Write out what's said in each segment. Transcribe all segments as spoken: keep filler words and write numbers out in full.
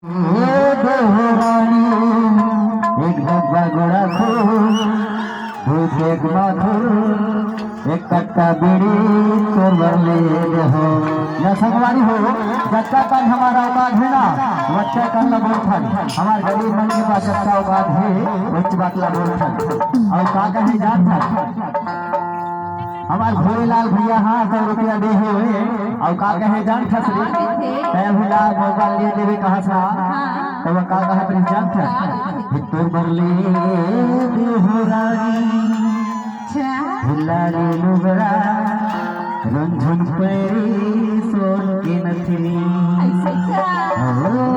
ए देवरानी, एक डब्बा गोड़ा खो, दू पैक माखो, एक कट्टा बीड़ी तोर बर ले देहो। या संगवारी हो, जतका कन हमार औकात हे ना, वतका कन ला बोलथन। हमार गरीब मन के पास जतका औकात हे, वही बात ला बोलथन। अउ का कहे जानथन? हमार भोलेलाल भैया हाँ सौ रुपया दे हे होए, अउ का कहे जानथस रे? तैं अभी ला मोबाइल ले देबे कहा सा, हाँ। तब का कहत रहिस जानथस? हाँ। तोर बर ले देहो रानी, अच्छा। लाली लुगड़ा, रुनझुन पैरी, सोन के नथनी। ऐसे का? ओ।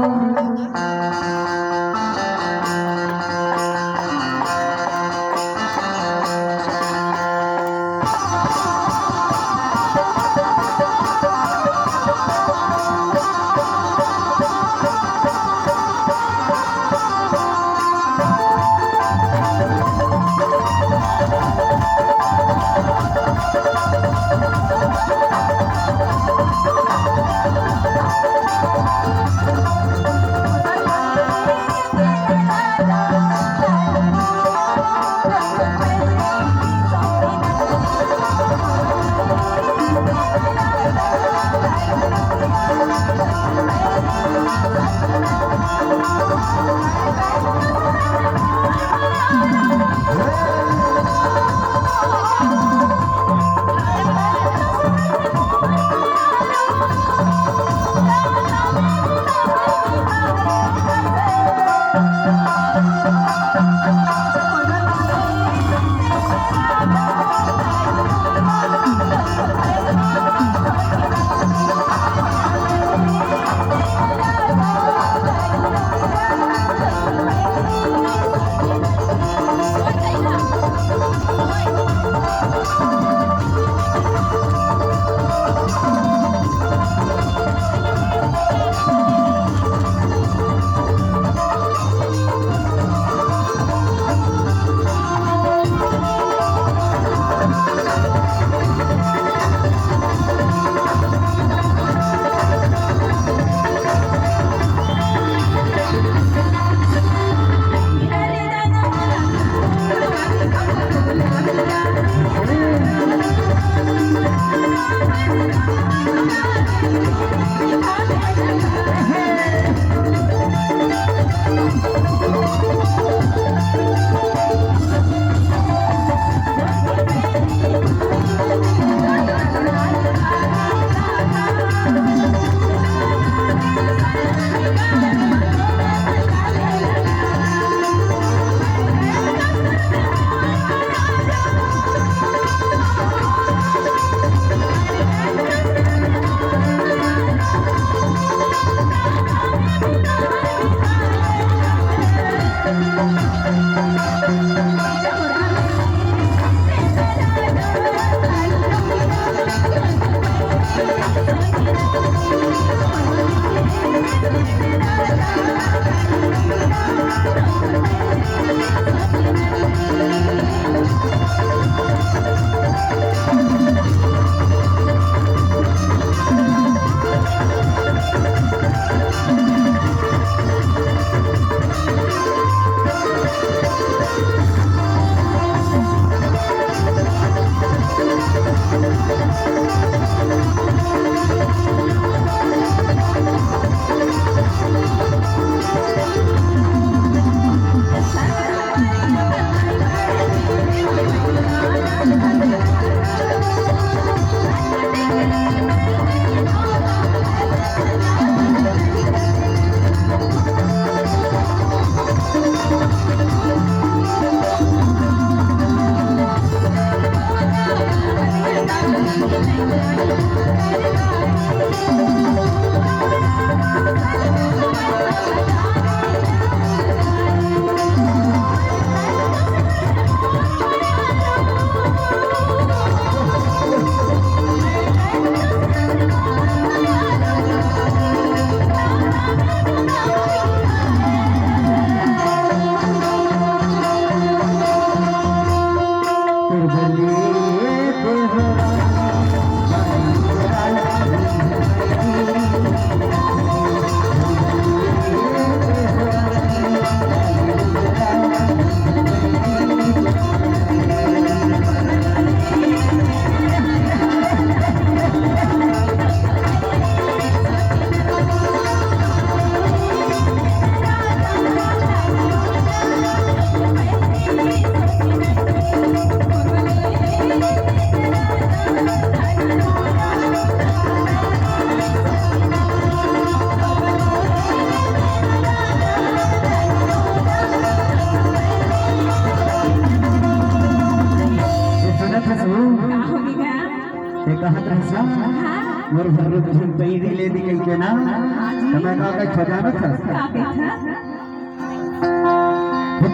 मोर घर में कुछ पैरी ले दी कहिके ना। हाँ जी। तो मैं कहा, "कहीं खजाना था?" का कहिथे?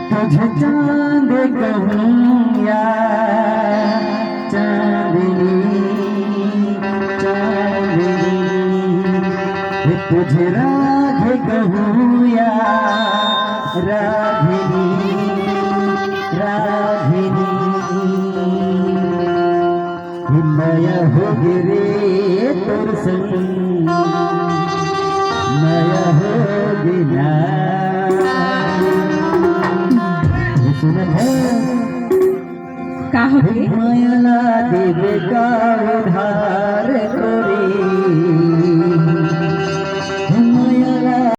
तुझे चांद कहूँ या चांदनी, चांदनी, तुझे राधे कहूँ या रागिनी, रागिनी। मया होगे रे तोर संग, मया होगे ना। ये सुनत हे? का होगे? मया ला देबे का उधार तोरे।